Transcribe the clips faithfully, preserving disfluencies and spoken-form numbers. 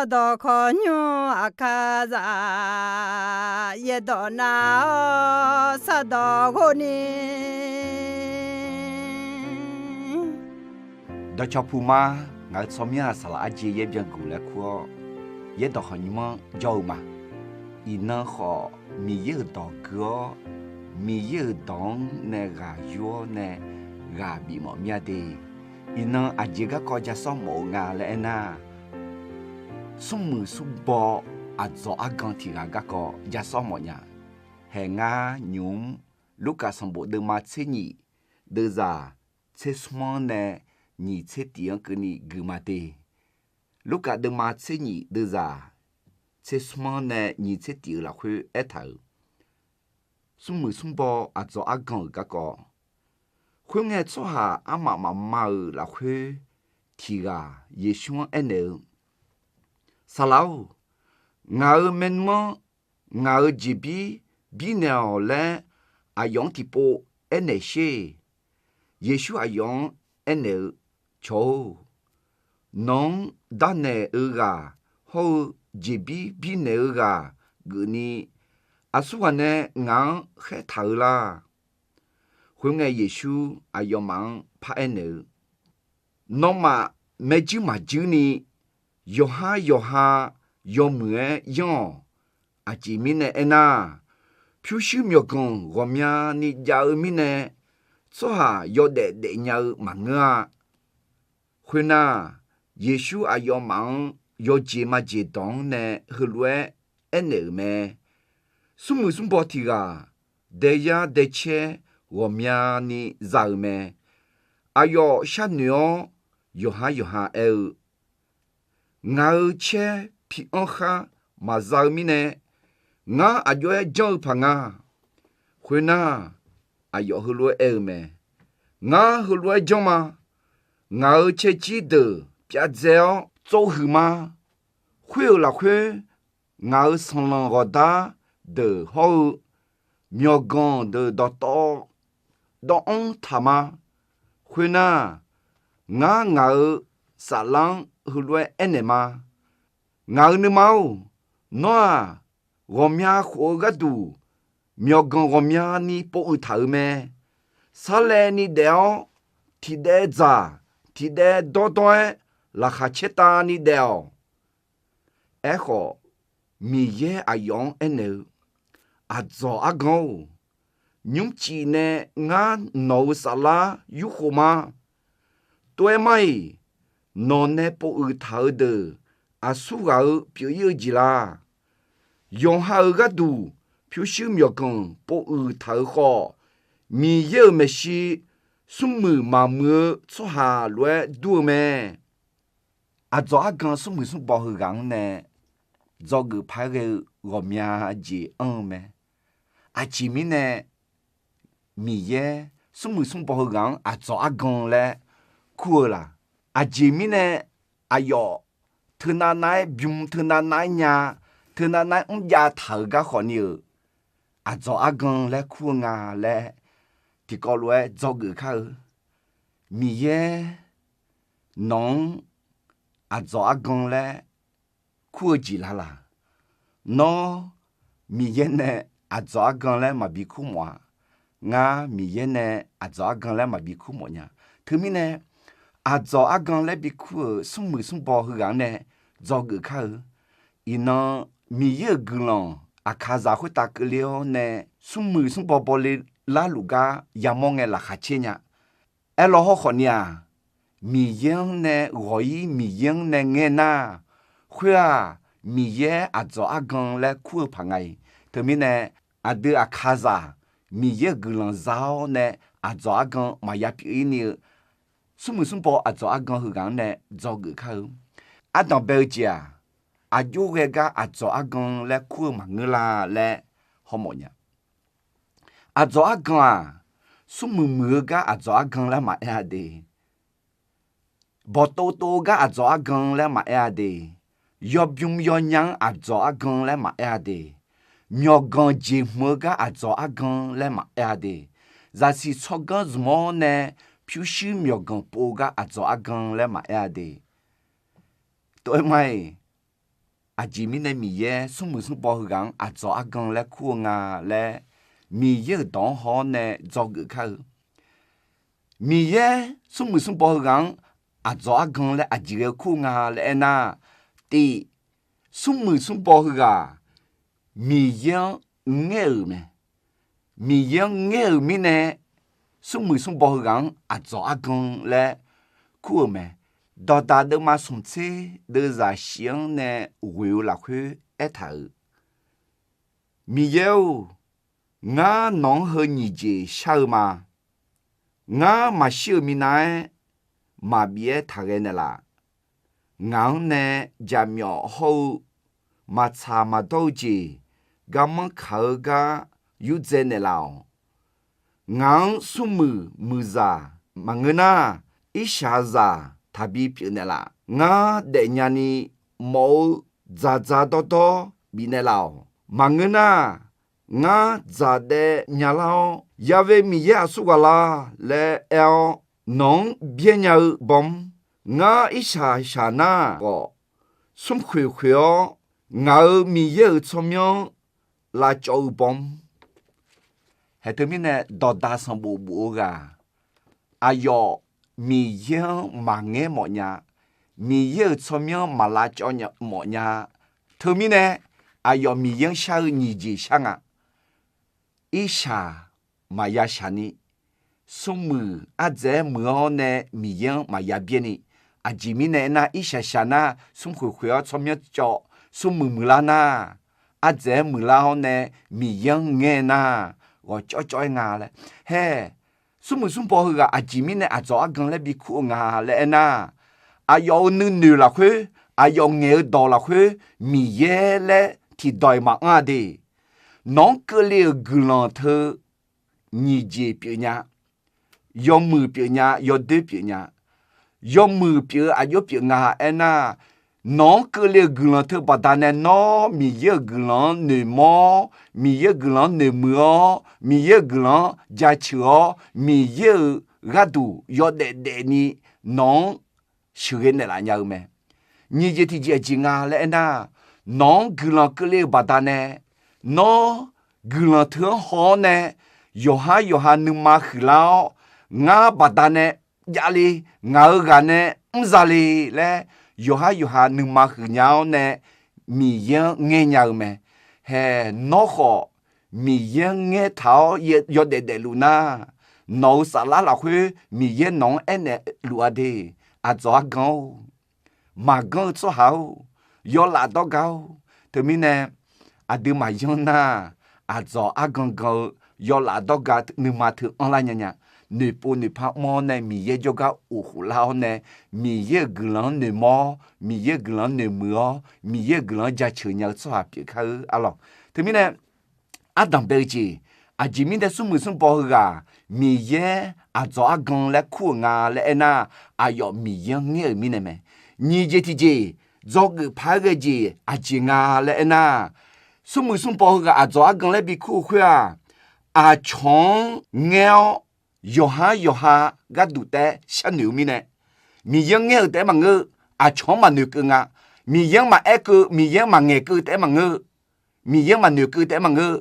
Sardawq khawqnymr aqkaqzaq, yaerdawq nav-awr sardawq ghov ni. Dawqcawq puq ma. Ngaq-euq tsawrmyanr-aq, saqlaq arjeq yaer byanguq laer kur-awr, yaerdawq khawqnymr-anr jawr-eu ma. Iqnan khawf, Miqyaer-euq dawq gui-awr, Miqyaer-euq dawq-anr nae ghaq yur-awr nae ghaq bifmawf mir-a de. Iqnan aqjeq garkawv ja sawr mawf-eu nga laer aernar, smrmuiq smrbaw aqdzawq argan tiq ghaq garkawv ja sawr mawf nya. Haeq ngar nymq-mr Lurkaf sanqbof deuvma tser nyif deuvzaq tser smr-anr nae nyiq tser tif-anr keuvni gui ma de. Lurkaf deuvma tser nyif deuvzaq tser smr-anr nae nyiq tser tif-euq lafkhoer aertaq-euq, smrmuiq smrbaw aqdzawq argan-euq garkawv. Khoerngae, tsawrhaq armaf mafma-euq lafkhoer tiq ghaq Yeqsur-anr aernaeq-eu, Saqlaq-or, ngaq-euq maernmr-anr ngaq-euq jeqbir birnaeq-awq laer aqyawf-anr tiqpov aernaeq sher. Yeqsur aqyawf-anr aernaeq-eu, Cawq-or, nawq-anr darnaeq-eu ghaq hawr-eu jeqbir birnaeq-eu ghaq geufni, aqsurghaq nae ngaq-anr khaertaq-eu lar. Khoerngae, Yeqsur aqyawfmaf-anr paraer naeq-eu, Nawmaf maerjuir maqjuir ni yawqhar yawqha yawmuiq-aer yanr-awq. Aqjeq mirnae aernar, pyurshuir myawqganq ghawqmyani jav-eu mirnae, tsawrhaq yawdaef daef nya-eu maqngeur-a. Khoernar, Yeqsur aqyawfmaf-anr yawjeq majeq dawq-anr nae heulof-aer aernaeq-euq mae. Smrmuiq smrbaw tiq ghaq daeyar daecaer ghawqmyani za-euq mae. Aqyawf sharnoeq-awr yawqhar yawqha aer-eu, Ngaq-euq caer pi-anr khar maqza-eu mirnae, ngar aq jov-aer janr-eu paq nga. Khoernar, aqyawf heulof-aer aer-eu mae, Ngar heulof-aer janr ma. Ngaq-euq caerjir deuq pyav dzae-awr tsov huiq ma. Khoer-euq lafkhoer, ngaq-euq sanqlanq ghawqdar deuq hawr-eu myawqganq deuq dawqtawv dawvanr taq ma. Khoernar, ngar ngaq-euq saflar-anr heulof-aer aernaeq ma. Ngaq-euq nuima-or, nawr-aq, ghawqmya khof-eu gharduq myawqganq ghawqmyani povuiq taq-euq mae. Sarlaevni daef-awr, tiqdaev dzaq tiqdaev dawrdawr-aer laqkhaq caertavni daef-awq. Aerkhawf, Miqyaer aqyawf-anr aernaeq-eu, Aqdzawq argan-or, nymrcif nae ngar nawq-euq saflar yurkhof ma. Tov-aer mar-iq, nawq nae povuiq taq-eu deuq aqsurghaq-eu pyeuf-ir-eu jeq la? Yawqha-euq gharduq pyurshuir myawqganq povuiq taq-euq khawf, Miqyaer-euq maeqshi smrmuiq maqmuiq-eu tsawrhaq lof-aer dur-eu mae. Aqdzawq argan smrmuiq smrbaw heughaq-anr nae dzawgeuf paq-aer ghae-eu ghawqmya jeq anr-eu mae. Aqjeq mirnae Miqyaer smrmuiq smrbaw heughaq-anr aqdzawq argan laer kur-eu laq? Aqjeq mirnae aqyawf teunav nav-aer bym, teunav nav-aer nya, teunav nav-aer mrjav taq-euq gar khawfni-euq aqdzawq argan laer kur-eu nga laer tiqkawv lof-aer dzawgeuf kar-eu. Miqyaer nawq-anr aqdzawq argan laer kur-eu jeq la laq? Nawr Miqyaer nae aqdzawq argan laer maqbi kur mawf-a. Ngar Miqyaer nae aqdzawq argan laer maqbi kur mawf nya. Teumirnae, aqdzawq argan laer bi kur-euq smrmuiq smrbaw heughaq-anr nae dzawgeuf kar-eu. Iqnan Miqyaer-euq guiqlanq aqkaqzaq khoertav keuvle-awr nae smrmuiq smrbaw bawle larluf gar yamawr ngae laqkhaq caer nya. Aerlaw hawrkhawf ni-aq, Miqyaer-anr nae ghawq-ir, Miqyaer-anr nae ngae nar, khoer-aq, Miqyaer aqdzawq argan laer kur-eu paq nga-iq. Teumirnae, aqdui aqkaqzaq Miqyaer-euq guiqlanq za-awr nae aqdzawq argan maqya pyeuf-ir ni-eu smrmuiq smrbaw aqdzawq argan heughaq-anr nae dzawgeuf kar-eu. Ardanq bae-eu jeq-aq, aqjox ghae gar aqdzawq argan laer kur-eu maqngeur la laer hawmawf nya. Aqdzawq argan-aq, smrmuiq muiq-eu gar aqdzawq argan laer maqaer-a de. Bawqtov tov-eu gar aqdzawq argan laer maqaer-a de. Yawbym yawnya-anr aqdzawq argan laer maqaer-a de. Myawqganq jeqhmq-eu gar aqdzawq argan laer maqaer-a de. Zaqsiq tsawrganr zmq-awr nae pyurshuir myawqganq pov-eu gar aqdzawq argan laer maqaer-a de. Tov-aer mar-iq, aqjeq mirnae Miqyaer smrmuiq smrbaw heughaq-anr aqdzawq argan laer kur-eu nga laer, Miqyaer-euq dawq-anr haw-awr nae dzawgeuf kar-eu. Miqyaer smrmuiq smrbaw heughaq-anr aqdzawq argan laer aqjeq ghae kur-eu nga laer aernar, tiq, smrmuiq smrbaw heughaq Miqyaer-anr ngaer-euq mae. Miqyaer-anr ngaer-euq mirnae, smrmuiq smrbaw heughaq-anr aqdzawq argan laer kur-euq mae. Dawqdaq deuvma smq tser deuvzaq shif-anr nae ghoe-eu lafkhoer aertaq-euq, Miqyaer-or, ngar nawq-anr heu nyiq jeq shar-eu ma. Ngar maqshir-euq minav-aer maqbif-aer taqghae naeqlaf. Ngaq-anr nae jaqmyawf hawr-eu maqtsaq maqdawr-eu jeq, garmanr kaq-eu gar yurdzae naeqlaf-awq. Ngaq-anr smrmuiq muiqzaq maqngeur nar, irshaqzaq taqbi pyeuf naeqlaf. Ngar daefnya ni mawf-eu dzaqdzaq dawrdawr bifnaeq laf-awq. Maqngeur nar, ngar dzaqdaev nyalar-awr, Ya'we Miqyaer aqsur ghaq la laer aer-awr, nawq-anr byaer nya-eu bawm, ngar irshaq shaq nar khawf, smrkhoeq khoeq-awr, ngaq-euq Miqyaer-euq tsawrmyanr lavcawv-eu bawm. Haeq teumirnae dawqdaq sanqbof bof-eu ghaq, aqyawf Miqyaer-anr maqngaer mawf nya, Miqyaer-euq tsawrmyanr maq lavcawv mawf nya. Teumirnae aqyawf Miqyaer-anr shar-eu nyiq jeq shar nga. Irshaq maqya shaq ni, smrmuiq ardzaeq-aer muiq-awr nae Miqyaer-anr maqya byaer ni, aqjeq mirnae aernar, irshaq shaq nar smrkhoeq khoeq-awr tsawrmyanr cawv, smrmuiq muiqlar nar, ardzaeq-aer muiqlar-awr nae Miqyaer-anr ngaer nar, ghawqcawv cawv-aer nga laer. Hae, smrmuiq smrbaw heughaq aqjeq mirnae aqdzawq argan laer bikur-eu nga laer aernar, aqyawf-euq nuinoeq lafkhoer, aqyawf ngaeq-eu dawq lafkhoer Miqyaer laer tiqdawq-iq maqanr-a de. Nawq-anr keuvle-euq guiqlanq teu nyiq jeq pyeufnya, yawmuiq pyeufnya, yawdoer pyeufnya. Yawmuiq pyeuf-eu aqjox pyeuf nga aernar, nawq-anr keuvle-euq guiqlanq teu baqdanae nawr Miqyaer-euq guiqlanq-anr noeqmawr-awr, Miqyaer-euq guiqlanq-anr noeqmuiq-awr, Miqyaer-euq guiqlanq-anr jaceuq-awr, Miqyaer-euq gharduq yawdaef daefni nawq-anr sheuqghae naeqlaf nya-eu mae. Nyiq jeq tiqjeq aqjeq nga laer aernar, nawq-anr guiqlanq keuvle-eu baqdanae, nawr guiqlanq teu-anr haw-awr nae, yawqhar yawqha nuima huiqlar-awr, ngar baqdanae javle, ngaq-euq ghaq nae mr zale laer, yawqhar yawqha nuima huiqnya-awr nae Miqyaer-anr ngaer nya-eu mae. Hae, nawr khawf Miqyaer-anr ngaer taq-awr yawdaef daefluf nar, nawq-euq saflar lafkhoer Miqyaer nawq-anr aernaeq luf-a de. Aqdzawq argan-or, maqganr-eu tsawrhaq-or, yawlaf dawrga-or. Teumirnae aqduimaf yanr nar, aqdzawq argan gan-eu yawlaf dawrga nuima teu anrlar nya nya. Noeqpov noeqpar mr-awr nae Miqyaer jawrgar of khoflar-awr nae, Miqyaer-euq guiqlanq-anr noeqmawr-awr, Miqyaer-euq guiqlanq-anr noeqmuiq-awr, Miqyaer-euq guiqlanq-anr jaceuq nya-eu tsawrhaq pyeuf kar-eur arlawq. Teumirnae ardanq bae-eu jeq, aqjeq mirnae smrmuiq smrbaw heughaq Miqyaer aqdzawq argan laer kur-euq nga laer aernar, aqyawf Miqyaer-anr ngaer-euq mirnae mae. Nyiq jeq tiqjeq, dzawgeuf paq-aer ghae jeq aqjeq nga laer aernar, smrmuiq smrbaw heughaq aqdzawq argan laer bikur-eu khoer-aq, aqcawq-anr ngaer-awr yawqhar yawqha gharduq taef-aer sharnoeq-eu mirnae, Miqyaer-anr ngaer-euq taef-aer maqngeur, aqcawq-anr maqnoeq keuv nga. Miqyaer-anr maqaer keuv, Miqyaer-anr maqngaeq keuv taef-aer maqngeur, Miqyaer-anr maqnoeq keuv taef-aer maqngeur,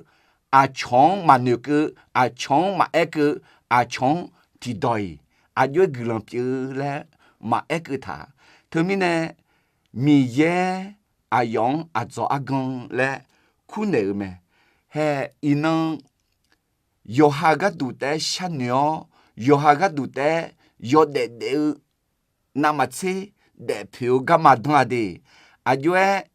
aqcawq-anr maqnoeq keuv, aqcawq-anr maqaer keuv, aqcawq-anr tiqdawq-iq aqjox-aer guiqlanq pyeuf laer maqaer keuv taq. Teumirnae Miqyaer aqyawf-anr aqdzawq argan laer kurnaeq-eu mae. Hae, iqnan yawqha gharduq taef-aer sharnoeq-awr, yawqha gharduq taef-aer yawdaef daef-eu navmaqtser daefpoeq-eu garma danr-a de. Aqjox-aer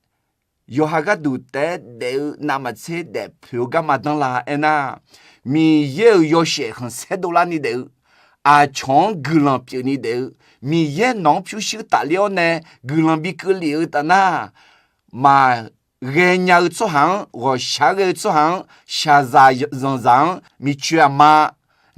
yawqha gharduq taef-aer daef-eu navmaqtser daefpoeq-eu garma danr la aernar, Miqyaer-euq yawshaef khanqsaer dovlarni daef-eu, aqcawq-anr guiqlanq pyeufni daef-eu, Miqyaer nawq-anr pyurshuir tafler-awr nae guiqlanq bi keuvlef-eu taf nar, maqghae nya-eu tsawrhaq-anr, ghawqshaq ghae-eu tsawrhaq-anr, shaqzaq zanqzaq-anr, miqcoeq aqma,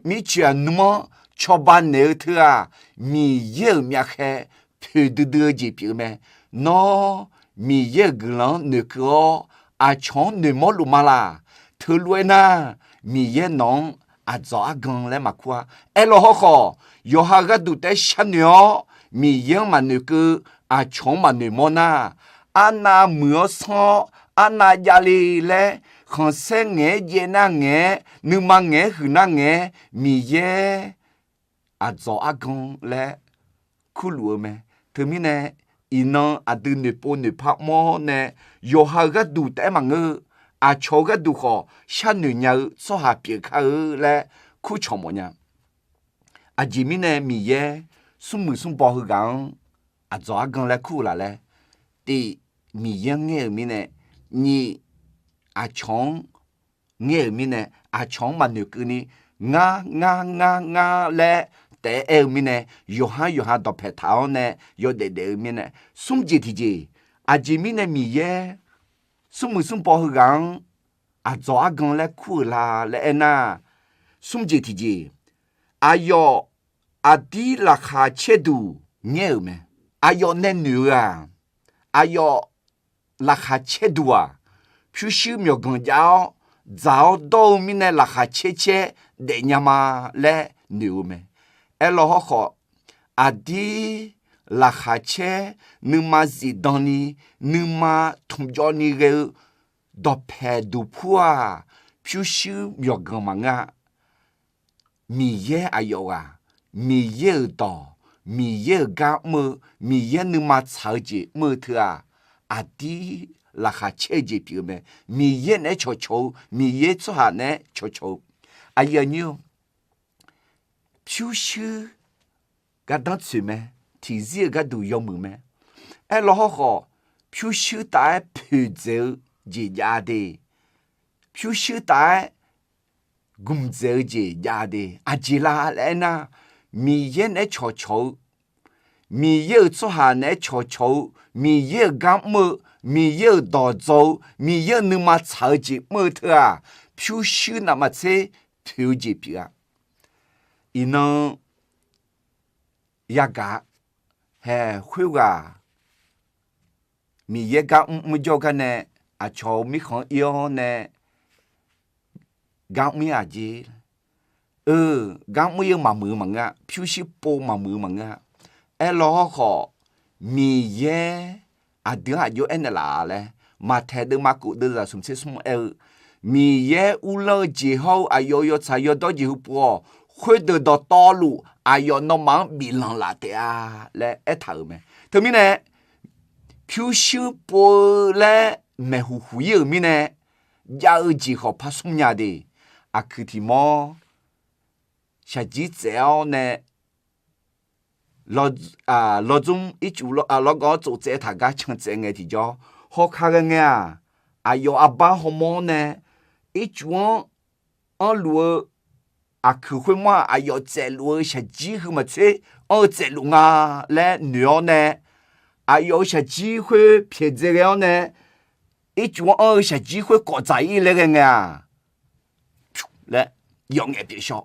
mircoeq aqnm-anr cawba naeq-eu teu-aq, Miqyaer-euq myavkhaev poeqdui dui-eu jeq pyeuf-eu mae. Nawr Miqyaer-euq guiqlanq-anr noeqkeuv-awr, aqcawq-anr noeqmawr luf ma laq. Teulof-aer nar, Miqyaer nawq-anr aqdzawq argan laer maqkur-a. Aerlawr hawrkhawf, yawqha gharduq taef-aer sharnoeq-awr, Miqyaer-anr maqnoeqkeuv, aqcawq-anr maqnoeqmawr nar, arnav muiq-awr sanr-awr, arnav javle laer, khanqsaer ngaeq-aer jaev nar ngaeq-aer, nuima ngaeq-aer huiq nar ngaeq-aer, Miqyaer aqdzawq argan laer kurluf-eu mae. Teumirnae, iqnan aqdui noeqpov noeqpar mawr nae, yawqha-euq gharduq taef-aer maqngeur-eu, aqcawq-eu gharduq khawf sharnoeq nya-eu tsawrhaq pyeuf kar-eu laer kurcawq mawf nya. Aqjeq mirnae Miqyaer smrmuiq smrbaw heughaq-anr aqdzawq argan laer kur-eu laf laer, tiq, Miqyaer-anr ngaer-euq mirnae, nyiq, aqcawq-anr ngaer-euq mirnae, aqcawq-anr maqnoeq keuvni, ngar ngar ngar ngar laer taef-aer aer-eu mirnae, yawqha yawqha dawqpae taq-awr nae yawdaef daef-eu mirnae, smr jeq tiqjeq, aqjeq mirnae Miqyaer smrmuiq smrbaw heughaq-anr aqdzawq argan laer kur-euq la laer aernar, smr jeq tiqjeq, aqyawf aqdir laqkhaq caerduq ngaer-euq mae. Aqyawf nae noeq-eu-aq, aqyawf laqkhaq caerduq-aq, pyurshuir myawqganq jav-awr dzaq-awr dawr-eu mirnae laqkhaq caer caer daefnya ma laer noeq-eu mae. Aerlawr hawrkhawf, aqdir laqkhaq caer nuima zifdan ni, nuima tmqjawv ni ghae-eu dawqpae duqpur-aq, pyurshuir myawqganq maqngeur-a. Miqyaer aqyawf ghaq, Miqyaer-euq dawq, Miqyaer-euq gar mr-eu, Miqyaer nuima tsaq-eu jeq mr-eu teu-aq, aqdir laqkhaq caer-eu jeq pyeuf-eu mae. Miqyaer naeq-aer cawqcawq-eu, Miqyaer tsawrhaq naeq-aer cawqcawq-eu. Aqyuif aqnyir-or, pyurshuir gardanr tsoeq mae, tiqzir-euq gharduq yawmuiq mae. Aerlawr hawrkhawf, pyurshuir taf-aer poeqdzaeq-eu jeq jav de, pyurshuir taf-aer gmqdzaeq-eu jeq jav de. Aqjeq la laer aernar, Miqyaer naeq-aer cawqcawq-eu, Miqyaer-euq tsawrhaq naeq-aer cawqcawq-eu, Miqyaer-euq gar mr-eu, Miqyaer-euq dawq dzaw-eu, Miqyaer-euq nuima tsaq-eu jeq mr-eu teu-aq, pyurshuir navmaqtser poeq-eu jeq pyeuf-a. Iqnan yagaq hae khoerghaq Miqyaer gar mr mr jawr gar nae, aqcawq-eu mirkhanq-anr ir-awr nae gar mr ir-aq jeq. Eu, gar mr ir-eu maqmuiq-eu maqngeur-a. Pyurshuir pov maqmuiq-eu maqngeur-a. Aerlawr hawrkhawf, Miqyaer aqdui-anr aqjox aernaeq laf laer, Maqtaeq deuvma kof deuvzaq smq tser smr aer-eu, Miqyaer uvlanr-eu jeq hawr-eu aqyawf-euq yawtsaq yawdawr jeq heu pov-awq. Khoerdeuq dawqtawvluf aqyawf nawmaf-anr biflanq laf taef-a laer aertaq-euq mae. Teumirnae, pyurshuir pov-eu laer maeqhuq huq ir-euq mirnae, jav-eu jeq khawf par smr nya de. Aqkuiq tiq mawr shaqjir tsaev-awr nae, lawr, lawr dzmr ircuf lawrgawv-anr tsov tsaev taq gar can tsaev ngae tiqjawr, hawkar ghae ngae-aq, aqyawf arbar hawmawr-awr nae ircuf-anr anrluf-eu aqkuiq khoermawr-aq, aqyawf tsaevluf-eu shaqjir heu maqtser anr-eu tsaevluf nga laer noeq-awr nae, aqyawf-euq shaqjir khoer pyaeqdzae ghae-awr nae, ircuf-anr anr-eu shaqjir khoer kawf dzaq ir laer ghae ngae-aq, laer yawf ngaef pyeuf shaw.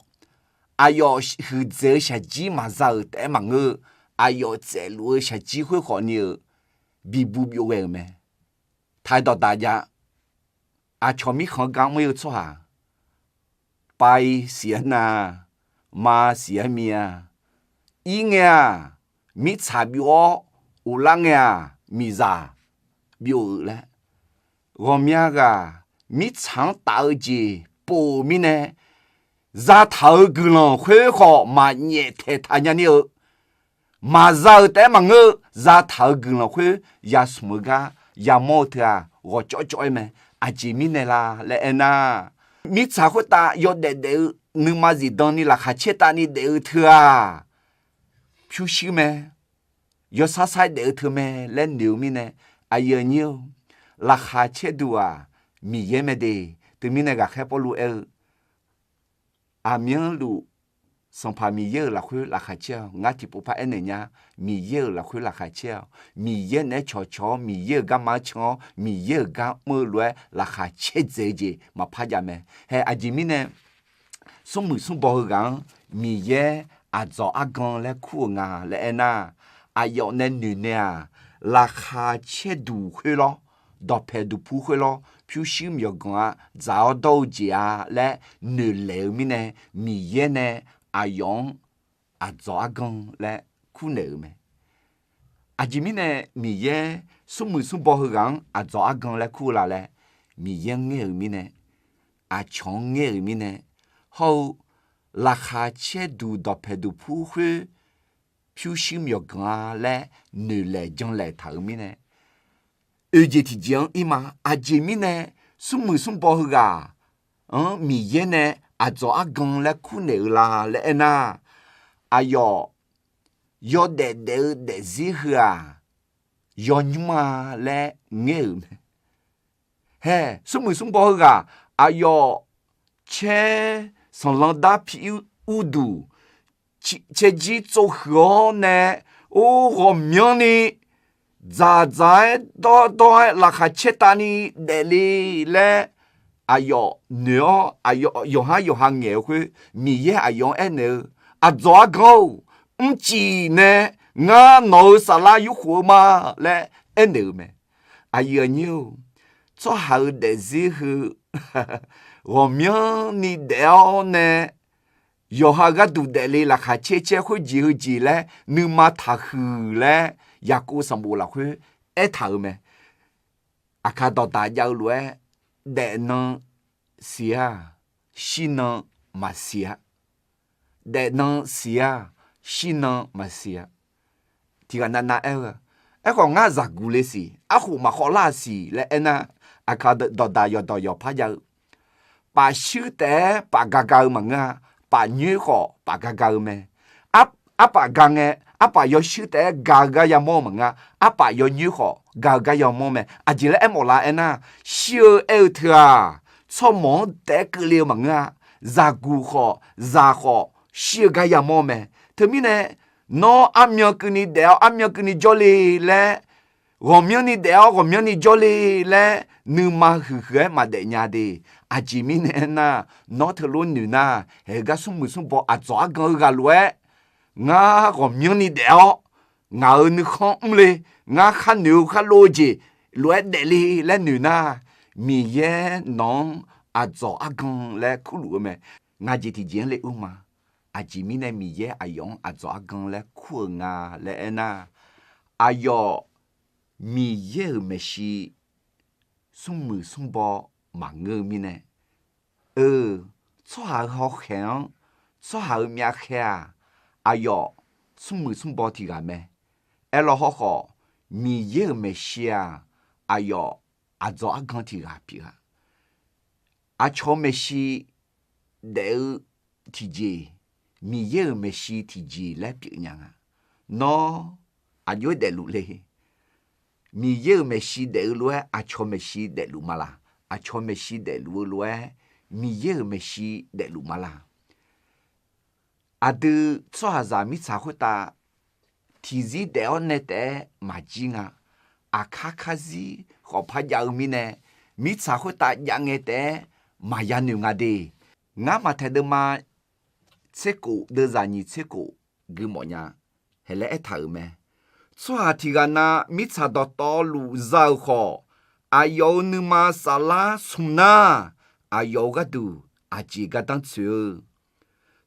Aqyawf huiqdzaeq-eu shaqjir maqza-euq taef-aer maqngeur-eu, aqyawf tsaevluf-eu shaqjir khoer khawfni-euq bibuq byov ghae-euq mae. Taq-aer dawqdaq jav. Aqcawq mirkhanq-anr gar mr ir-eu tsawrhaq, pai siq-aer na, ma siq-aer mi-a, ir ngae-aq, mirtsaq byov-awr uvlar ngae-aq, miqzaq byov-eu laer, ghawqmya ghaq mirtsaq-anr taf-eu jeq pov-euq mirnae, zataq-euq guiqlanq khoer khawf maqnyaef taeqtaq nya ni-eu, maqza-euq taef-aer maqngeur-eu, zataq-euq guiqlanq khoer yasmq-eu gar yamawr-eu teu-aq, ghawqcawv cawv-aer mae. Aqjeq mirnae la laer aernar, mirtsaq khoertav yawdaef daef-eu, nuima zifdan ni laqkhaq caer tavni daef-eu teu-aq, pyurshuir mae, yawsar sar-aer daef-eu teu mae laer noeq-eu mirnae, aqyuif aqnyir-or, laqkhaq caerduq-aq, Miqyaer mae de. Teumirnae ghaqkhaer Pawrluv aer-eu, aqmyanluf Sanqpaq Miqyaer-euq lafkhoer laqkhaq caer-awq. Ngar tiqpov par aernaeq nya, Miqyaer-euq lafkhoer laqkhaq caer-awq. Miqyaer naeq-aer cawqcawq-awr Miqyaer-euq garma-anr can-awr Miqyaer-euq gar mr-eu lof-aer laqkhaq caerdzaeq-eu jeq maqpar jav mae. Hae aqjeq mirnae, smrmuiq smrbaw heughaq-anr Miqyaer aqdzawq argan laer kur-euq nga laer aernar, aqyawf nae noeq nae-aq, laqkhaq caerduq khoer lawr, dawqpaeq duqpur khoer lawr, pyurshuir myawqganq-a, dzaq-awr dawr-eu jeq-a laer noeqlaeq-eu mirnae, Miqyaer nae aqyawf-anr aqdzawq argan laer kurnaeq-euq mae. Aqjeq mirnae Miqyaer smrmuiq smrbaw heughaq-anr aqdzawq argan laer kur-eu la laer, Miqyaer-anr ngaer-euq mirnae, aqcawq-anr ngaer-euq mirnae, hawr-eu laqkhaq caer duq dawqpaeq duqpur khoer pyurshuir myawqganq-a laer noeqlaeq janlaeq taq-euq mirnae, oeq jeq tiqjeq-anr ir ma. Aqjeq mirnae smrmuiq smrbaw heughaq-anr Miqyaer nae aqdzawq argan laer kurnaeq-eu la laer aernar, aqyawf yawdaef daef-eu daefzir heu-aq, yawnymr-a laer ngaer-euq mae. Hae, smrmuiq smrbaw heughaq aqyawf caer sanqlanq dar piir urduq caerjir tsovhuiq-awr nae, or, ghawqmyanrni dzaqdzaq-aer dawrdawr-aer laqkhaq caertavni daefle laer aqyawf noeq-awr, yawqhar yawqha ngaeq-eu khoer Miqyaer aqyawf-anr aernaeq-eu, Aqdzawq argan-or, mrcif nae ngar nawq-euq saflar yurkhof-eu ma laer aernaeq-euq mae. Aqyuif aqnyir-or, tsawrhaq-euq daefzir heu ghawqmyanrni daef-awr nae yawqha gharduq daefle laqkhaq caer caer khoerjeq heujeq laer nuima taqhuiq laer Yaqkov sanqbof lafkhoer aertaq-euq mae. Aqkaq dawqdaq jav-eu lof-aer, daefnan siq-a, shirnan maqsiq-a. Daefnan siq-a, shirnan maqsiq-a. Tiqghaq navnav aer-eu, aerkhawf ngar zaqguq le siq, arkhof maqkhawv lar-a siq laer aernar, aqkaq dawqdaq yawqdawq yawqpar jav-eu, paf shuir taef-aer paf ga ga-eu maqngeur-a. Paf nyoer khawf paf ga ga-eu mae. Arpaf ga ngae, arpaf yawshuir taef-aer ga-eu gar yamawr-eu maqngeur-a. Arpaf yawnyoer khawf ga-eu gar yamawr mae. Aqjeq laer aermawf la aernar, shir-eu aer-eu teu-aq, tsawrmawq-anr taef-aer keuvle-eu maqngeur-a. Zaqguq khawf zaq khawf shir-eu gar yamawr mae. Teumirnae, nawr armyan keuvni daef-awr armyan keuvni jawrle laer, ghawqmyanrni daef-awr ghawqmyanrni jawrle laer nuima huiqhuiq-aer maqdaef nya de. Aqjeq mirnae aernar, nawr teulof noeq nar, haeq-eu gar smrmuiq smrbaw aqdzawq argan-eu ghaq lof-aer, ngar ghawqmyanrni daef-awr ngaq-euq nuikhanr mrle, ngar khar noeq-eu khar lov-eu jeq lof-aer daefle laer noeq nar, Miqyaer nawq-anr aqdzawq argan laer kurluf-eu mae. Ngaq jeq tiqjeq-anr le ur ma. Aqjeq mirnae Miqyaer aqyawf-anr aqdzawq argan laer kur-euq nga laer aernar, aqyawf Miqyaer-euq maeqshi smrmuiq smrbaw maqngeur-eu mirnae, eu, tsawrhaq-euq hawkhaeq-anr, tsawrhaq-euq myavkhaeq-aq, aqyawf smrmuiq smrbaw tiq ghaq mae. Aerlawr hawrkhawf, Miqyaer-euq maeqshi-aq, aqyawf aqdzawq argan tiq ghaq pyeuf-a. Aqcawq maeqshi daef-eu tiqjeq, Miqyaer-euq maeqshi tiqjeq laer pyeuf nya nga. Nawr aqjox-aer daefluf le. Miqyaer-euq maeqshi daef-eu lof-aer aqcawq maeqshi daefluf ma laq? Aqcawq maeqshi daefluf-eu lof-aer Miqyaer-euq maeqshi daefluf ma laq? Aqdui tsawrhaqzaq mirtsaq khoertav tiqzir daef-awr nae taef-aer maqjir nga. Aqkar karzir khawf par jav-eu mirnae, mirtsaq khoertav jav ngae taef-aer maqya noeq nga de. Ngar Maqtaeq deuvma tser kof deuvzaq nyiq tser kof gui mawf nya. Haeq laer aertaq-euq mae. Tsawrhaq tiq ghaq na mirtsaq dawqtawvluf za-euq khawf, aqyawf-euq nuima saflar smq nar, aqyawf-euq gharduq aqjeq gardanr tsoeq-eu.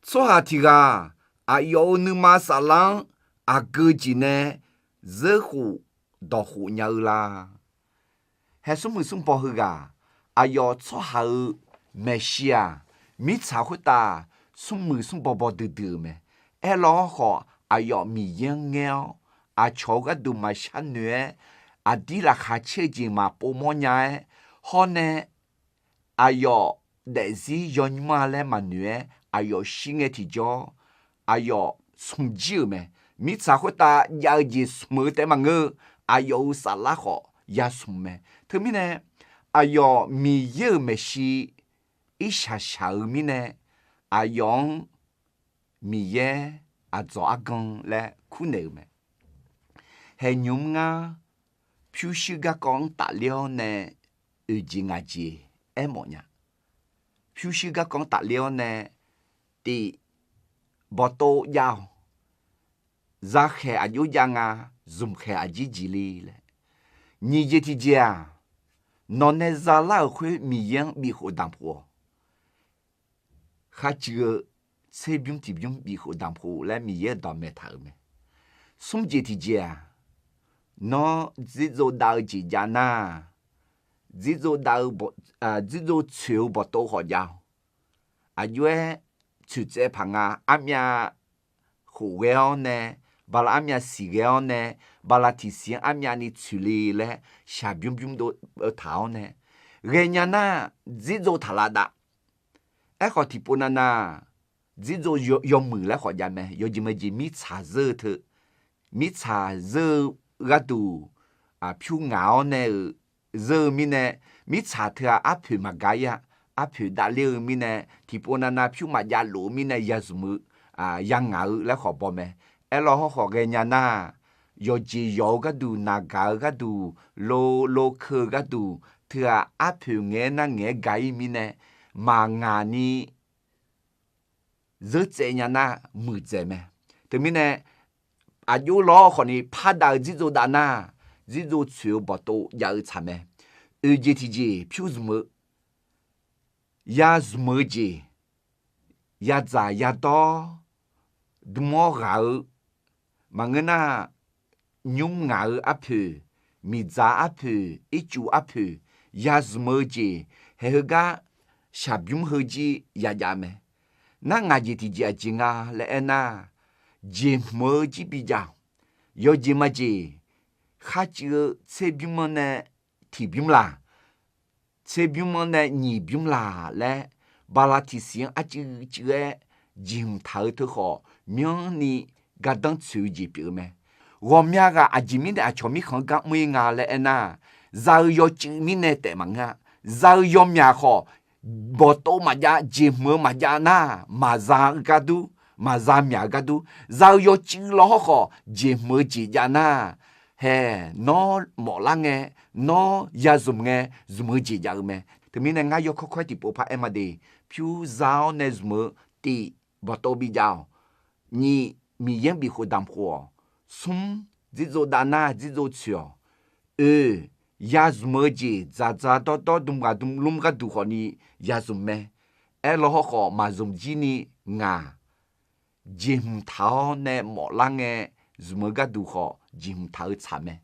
Tsawrhaq tiq ghaq aqyawf-euq nuima saflar-anr aqgeu jeq nae zeur khof dawq khof nya-eu la? Haeq smrmuiq smrbaw heughaq, aqyawf tsawrhaq-euq maeqshi-aq, mirtsaq khoertav smrmuiq smrbaw baw duidui-euq mae. Aerlawr hawrkhawf, aqyawf Miqyaer-anr ngaer-awr, aqcawq-eu gharduq maqshar noeq-aer, aqdir laqkhaq caer-eu jeq maqpov mawr nya-aer, hawr nae aqyawf daefzir yawnymr-a laer maqnoeq-aer, aqyawf shir ngae tiqjawr, aqyawf smq jir-euq mae. Mirtsaq khoertav jav-eu jeq smq-eu taef maqngeur-eu, aqyawf-euq saflar khawf ya smq mae. Teumirnae, aqyawf Miqyaer-euq maeqshi irshaq shaq-eu mirnae, aqyawf-anr Miqyaer aqdzawq argan laer kurnaeq-euq mae. Haeq nymq-mr ngar pyurshuir garkawv-anr tafler-awr nae oeq jeq ngaq jeq aermawf nya. Pyurshuir garkawv-anr tafler-awr nae, tif, bawqtov jav-awq. Zakhaeq aqjox jav nga, zmqkhaeq aqjir jeq le laer. Nyiq jeq tiqjeq-aq, nawq nae zalar-euq khoer Miqyaer-anr bifkhof danqpuq-awq. Kharcuiv-eu tserbymr tiqbymr bifkhof danqpuq laer Miqyaer-euq dawq maeq taq-euq mae. Smr jeq tiqjeq-aq, Nawr dzirdzov dav-eu jeq jav nar, dzirdzov dav-eu, dzirdzov tsoeq-eu bawqtov khawf jav-awq. Aqjox-aer tsoeq tsaev paq nga, armyav khof ghae-awr nae, bala armyav siq ghae-awr nae, bala tiqsiq-anr armyavni tsoeq le laer shaqbymr bymr dov-eu taq-awr nae, ghaenya nar dzirdzov taq lavdav. Aerkhawf tiqpov navnav dzirdzov yawmuiq laer khawf jav mae. Yawjeq maeqjeq mirtsaq zeur-eu teu, mirtsaq zeur-eu gharduq pyur ngaq-awr nae-euq zeur-eu mirnae, mirtsaq teu-aq arpoeq maqgaq-ir-a. Arpoeq davler-eu mirnae, tiqpov navnav pyur maqjav lof-eu mirnae ya zmq-eu, ya ngaq-eu laer khawf baw mae. Aerlawr hawrkhawf ghaenya nar, yawqjeq yawq-eu gharduq, naqgaq-eu gharduq, lo lo keu-eu gharduq, teu-aq arpoeq ngaeq-aer nar ngaeq-aer gaq-ir mirnae, maqngaq ni zeur tsaev nya nar muiqdzaeq mae. Teumirnae, aqjox lawr khawfni pardav-eu dzirdzov dav nar, dzirdzov tsoeq-eu bawqtov jav-eu tsaq mae. Oeq jeq tiqjeq pyur zmq-eu, ya zmq-eu jeq, yadzaq yadawr dm-awr ghaq-eu, maqngeur nar, nymr ngaq-eu arpoeq, miqdzaq arpoeq, ircuf arpoeq, ya zmq-eu jeq, haeq heugar shaqbymr heujir yajav mae. Nar ngaq jeq tiqjeq aqjeq nga laer aernar, jeqhmq-eu jir bijav-awq. Yawjeq majeq, kharcuiv-eu tserbymr-anr nae tiqbymr laq, tserbymr-anr nae nyiq bymr laq laer, bala tiqsiq-anr arcuiv cuiv-aer jeqhmq taq-eu teu khawf, myanrni gardanr tsoeq-eu jeq pyeuf-eu mae. Ghawqmya ghaq aqjeq mirnae aqcawq mirkhanq-anr gar mr-ir nga laer aernar, za-eu yawcuiv mirnae taef maqngeur-a. Za-eu yawmyaq khawf, bawqtov maqjav, jeqhmq-eu maqjav nar, maqza-eu gardur, maqza myaq-eu gardur, za-eu yawcuiv lawr hawrkhawf jeqhmq-eu jeq jav nar, haeq nawr mawflar ngae, nawr ya zmq ngae, zmq-eu jeq jav-eu mae. Teumirnae ngar yawkawr kawr-aer tiqpov par aer ma de. Pyur za-awr nae zmq-eu tif bawqtov bijav-awq. Nyiq, Miqyaer-anr bifkhof damq khof-awq. Smr, dzirdzov dav nar dzirdzov tsoeq-awq. Oeq, ya zmq-eu jeq dzaqdzaq dawrdawr dm ghaq dm lmr gharduq khawfni ya zmq mae. Aerlawr hawrkhawf maqzmq jir ni ngaq, jeqhmq taq-awr nae mawflar ngae, zmq-eu gharduq khawf jeqhmq taq-eu tsaq mae.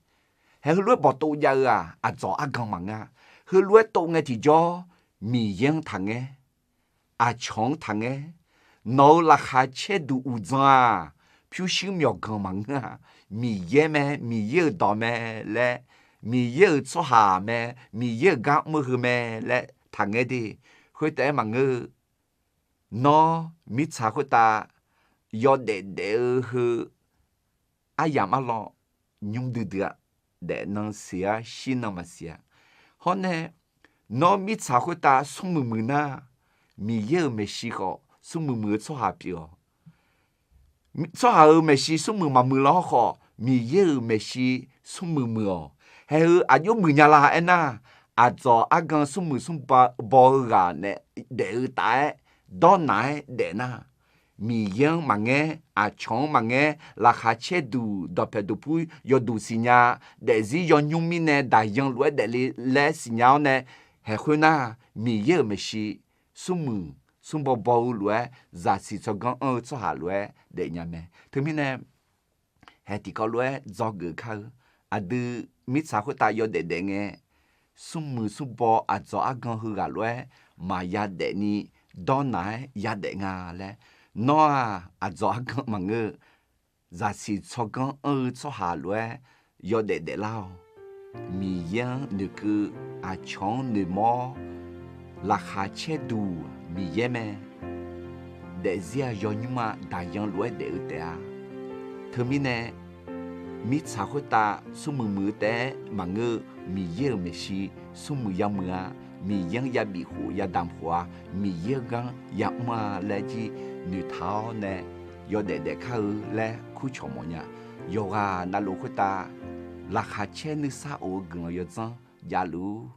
Haeq heulof-aer bawqtov jav-eu-aq, aqdzawq argan maqngeur-a. Heulof-aer tov ngae tiqjawr, Miqyaer-anr taqngaer, aqcawq-anr taqngaer. Nawq-euq laqkhaq caerduq uqdzan-aq, pyurshuir myawqganq maqngeur-a. Miqyaer mae, Miqyaer-euq dawq mae laer, Miqyaer-euq tsawrhaq mae, Miqyaer-euq gar mr-eu heu mae laer taqngaer de. Khoertaef-aer maqngeur-eu, nawr mirtsaq khoertav yawdaef daef-eu heu aryamq arlawr nymr duidui-a. Daefnan siq-ar, shirnan maqsiq-a. Hawr nae, nawr mirtsaq khoertav smrmuiq muiq nar, Miqyaer-euq maeqshi khawf smrmuiq muiq-eu tsawrhaq pyeuf-awq. Tsawrhaq-euq maeqshi smrmuiq maqmuiq lawr hawrkhawf, Miqyaer-euq maeqshi smrmuiq muiq-awq. Haeq heu aqjox muiqnya la aernar, aqdzawq argan smrmuiq smrbaw-eu ghaq nae daef-eu taf-aer, dawrnaq-aer daef nar, Miqyaer-anr maqngaer, aqcawq-anr maqngaer, laqkhaq caerduq dawqpaeq duqpur yawduq siqnya, daefzir yawnymr mirnae daqyan lof-aer daefle laer siqnya-awr nae, haeq khoernar, Miqyaer-euq maeqshi smrmuiq smrbaw baw-eu lof-aer, zaqsiq tsawrganr anr-eu tsawrhaq lof-aer daefnya mae. Teumirnae, haeq tiqkawv lof-aer dzawgeuf kar-eu, aqdui mirtsaq khoertav yawdaef daef ngae, smrmuiq smrbaw aqdzawq argan heughaq lof-aer maqya daefni dawrnaq-aer yadaef nga laer, nawr-aq aqdzawq argan maqngeur-eu, zaqsiq tsawrganr anr-eu tsawrhaq lof-aer yawdaef daeflar-awq. Miqyaer-anr noeqkeuv, aqcawq-anr noeqmawr-awr, laqkhaq caerduq Miqyaer mae. Daefzir-aq yawnymr-a, daqyan lof-aer daef-eu taef-a. Teumirnae, mirtsaq khoertav smrmuiq muiq-eu taef-aer maqngeur-eu, Miqyaer-euq maeqshi smrmuiq yamuiq-a. Miqyaer-anr yabif khof yadamq khof-a. Miqyaer-eu gar yamr-a laer jir noeqtaq-awr nae yawdaef daef kar-eu laer kurcawq mawfnya. Yawqghaq navluf khoertav laqkhaq caer nuisar of-eu guiqlanq yawdzanr javluf-ur.